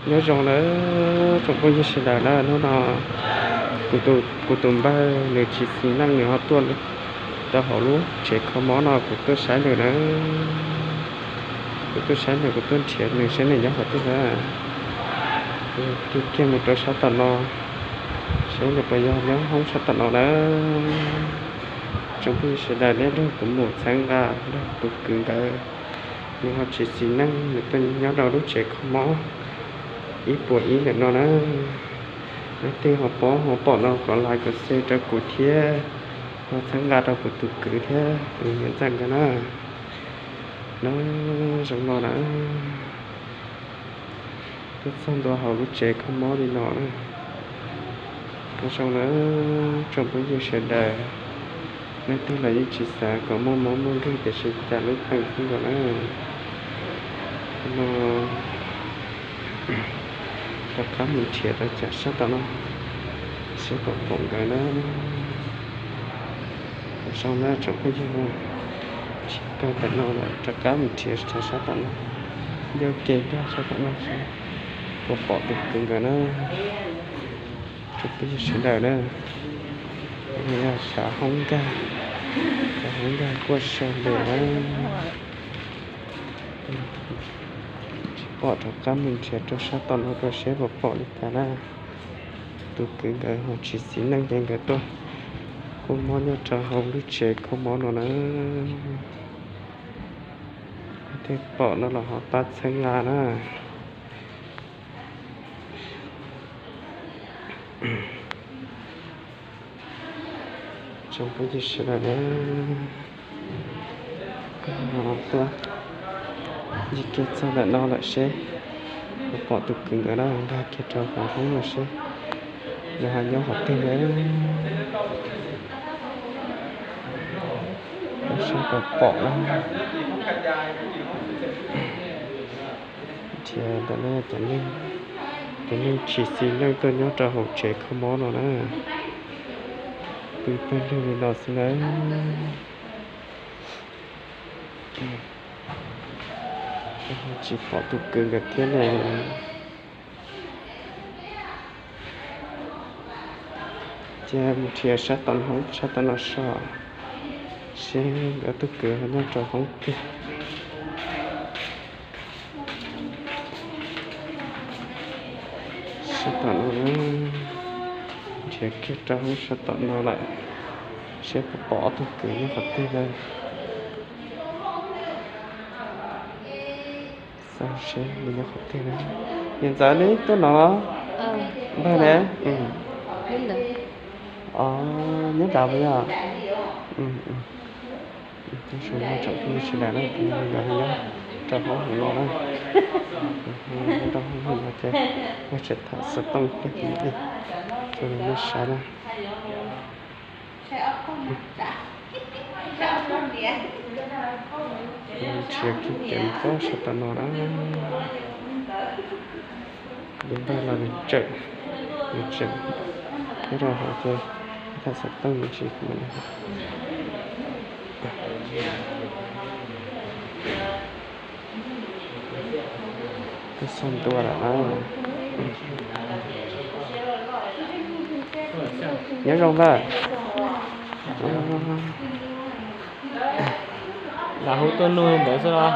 Nyob zoo nawb tsoom phooj ywg sawv daws na, hnub no kuv tus npawg nws tsis xis neej nws ho tuaj rau hauv lub tsev kho mob no kuv tuaj saib nws na. Kuv tuaj saib nws, kuv tuaj nrhiav nws seb nws nyob qhov twg na. Kuv tig kiag mus rau sab tom no, seb nws puas yog nyob hoob sab tom no na. Tsoom phooj ywg sawv daws, neb nrog kuv mus txhawb nqa nrog tus kwv nkawd, nws ho tsis xis neej nws tuaj nyob rau lub tsev kho mob ib puas ib ntawm no na. Leej twg ho paub ho pom no kom like kom share rau kuv thiab, ho txhawb nqa rau kuv tus kwv thiab tus niam ntxawm nkawd na. Nyob zoo no na, tuaj txog ntua hauv lub tsev kho mob li no na. Nyob zoo na tsoom phooj ywg sawv daws, leej twg los yeej tsis xav kom muaj mob muaj nkeeg tiam sis cas lub teem xwb nkaus na. No rov qab mus nrhiav rau cov sab tom no seb puas pom nkawd na. Nyob zoo na tsoom phooj ywg, tsis kawg ntawm no lawm, rov qab mus nrhiav cov sab tom no, ncauj ke nkag sab tom no seb puas pom tus kwv nkawd na. Tsoom phooj ywg sawv daws na, yog xyov hoob nkag, xyov hoob nkag kuaj saw ntes na. Tsis pom, rov qab mus nrhiav rau sab tom no rau seb puas pom li cas na. Tus kwv nkawd ho tsis xis neej ces nkawd tuaj kho mob nyob rau hauv lub tsev kho mob no na. Leej twg pom no los ho pab txhawb nqa na. Tsoom phooj ywg sawv daws na, tuaj ncig kiag txog ntawm no lawm seb puas pom tus kwv nkawd na, nkag kiag rau hauv hoob no seb nws ho nyob qhov twg na. Seb puas pom na. Nrhiav ntawm no cov neeg tsis xis neej tuaj nyob rau hauv tsev kho mob no na, pw pawg lug li no xwb na. Tsis pom tus kwv nkawd thiab ne. Ces mus nrhiav sab tom hoob sab tom no seb nkawd tus kwv ho nyob rau hoob twg. Sab tom no, nrhiav kiag rau hoob sab tom no lawm, seb puas pom ob tug kwv nyob qhov twg na. Xauj seb nws nyob qhov twg na. Niam ntxawm, neb tuaj no los? Npawg ne? Nyob nrad puas yog? Nyob zoo no tsoom phooj ywg sawv daws na, kuv yog nyob rau hauv no na. Nyob rau hauv no ces yog tseem tham xov tooj kiag tus mus ib, tso nej saib na. Nrhiav kiag kev mus txog sab tom no na. Tus npawg los nws tseem, nws tseem nyob rau hauv ces tham xov tooj nws tsis mus li. Twb xog ntua lawm na. Nyob zoo lawm. Lam hu tuaj nug li ntawd xwb los?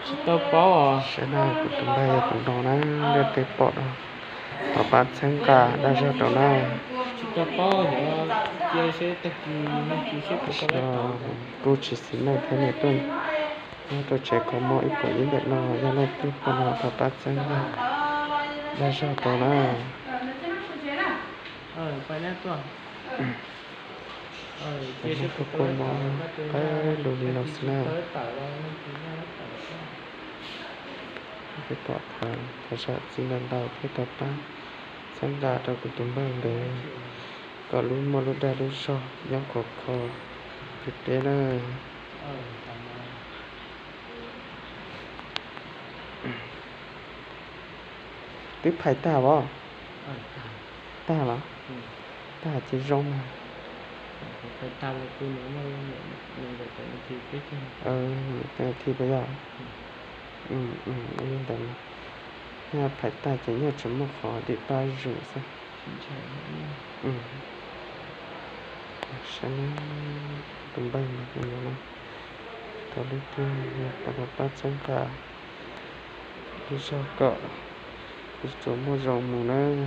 Tsis tau paub os. Saib na, kuv tus npawg yog tus no na, leej twg pom no thov pab txhawb nqa dag zog rau na. Tsis tau paub, cia seb tag kis, tag kis seb puas tau. Kuj tsis xis neej thiab, nws tuaj nyob rau tsev kho mob ib puas ib ntawm no, yog leej twg pom no thov pab txhawb nqa dag zog rau na. Kho mob qab lug li no xwb na. Leej twg pom thov zam txim ntau ntau thiab thov pab txhawb nqa rau kuv tus npawg ntawd kom lub muaj lub dag lub zog nyob khov kho pem teb na. Twb phais tag os? Tag los? Tag ces zoo mas. Peb caug nas this puas yog? Li ntawd. Nyaj phais tag ces nyaj tseem muaj qhov dim pab zwm xwb. Saib na, tus npawg no, tau lub twg qhov rau pab txhawb nqa ib zaug kom yuav tsum muaj zoo mus nawb.